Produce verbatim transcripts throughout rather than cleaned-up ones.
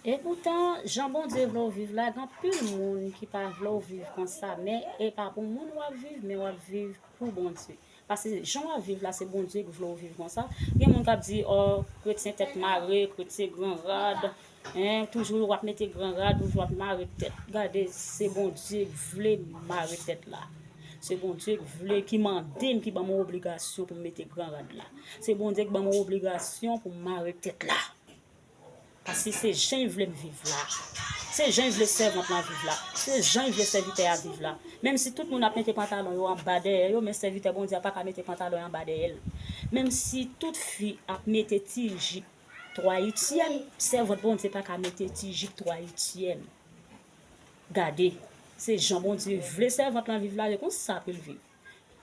Epoutan, jan Bondye vle w viv la, gen anpil moun ki pa vle w viv konsa, men e pa pou moun w ap viv, men w ap viv pou Bondye. Paske jan w ap viv la, se Bondye ki vle w viv konsa. Gen moun k ap di, o, kretyen tèt mare, kretyen gran rad, en, toujou w ap mete gran rad, toujou w ap mare tèt. Gade, se Bondye k vle m mare tèt la. Se Bondye k vle, ki mande m, ki ban m yon obligasyon pou m mete gran rad la. Se Bondye k ban m yon obligasyon pou m mare tèt la. Paske se jan l vle m viv la. Se jan l vle sèvant lan viv la. Se jan l vle sèvitè a viv la. Menm si tout moun ap mete pantalon yo anba dèyè yo, men sèvitè Bondye a pa ka mete pantalon anba dèyè l. Menm si tout fi ap mete ti jip twa ityèm, sèvant Bondye pa ka mete ti jip twa ityèm. Gade, se jan Bondye vle sèvant lan viv la, se konsa pou l viv.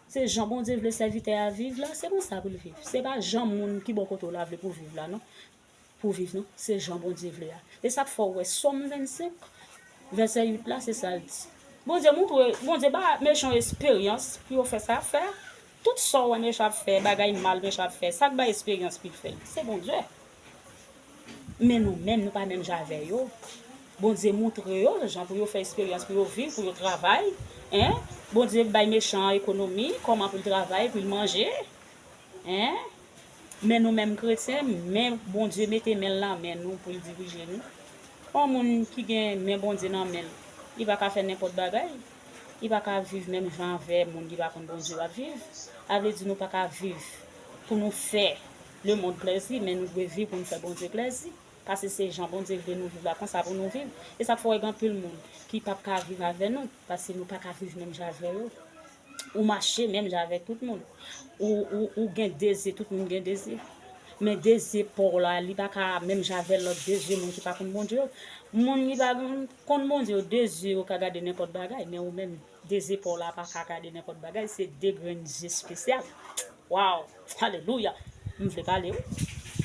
Se jan Bondye vle sèvitè a viv la, se konsa pou l viv. Se pa jan moun ki bò kote w la vle pou viv la, non. Pou viv, non. Se jan Bondye vle a. E sa k fè w wè Sòm vennsenk, vèsè uit la, se sa l di. Bondye montre, Bondye ba mechan yo esperyans pou yo fè sa y ap fè a. Tout sa w wè mechan ap fè, bagay mal mechan ap fè, sa k bay esperyans pou l fè l, se Bondye. Men nou menm, nou pa menm jan avè yo. Bondye montre yo jan pou yo fè esperyans, pou yo viv, pou yo travay. En? Bondye bay mechan an ekonomi, kòman pou l travay, pou l manje. En? Men nou menm kretyen, men Bondye mete men l nan men nou pou l dirije nou. Yon moun ki gen men Bondye nan men l, li pa ka fè nenpòt bagay. Li pa ka viv menm jan avè moun ki pa konn Bondye w ap viv. Sa vle di nou pa ka viv pou nou fè lemonn plèzi, men nou dwe viv pou nou fè Bondye plèzi. Paske se jan Bondye vle nou viv la, konsa pou nou viv. E sa k fè w wè gen anpil moun ki p ap ka viv avè nou, paske nou pa ka viv menm jan avè yo. Ou mache menm jan avèk tout moun. Ou, ou, ou gen dezi, tout moun gen dezi. Men dezi pa w la, li pa ka menm jan avèk lòt dezi moun ki pa konn Bondye yo. Moun ki pa konn Bondye yo, dezi yo ka gade nenpòt bagay, men ou menm, dezi pa w la pa ka gade nenpòt bagay, se de grenn zye espesyal. Waw! Alelouya! M vle pale, wi.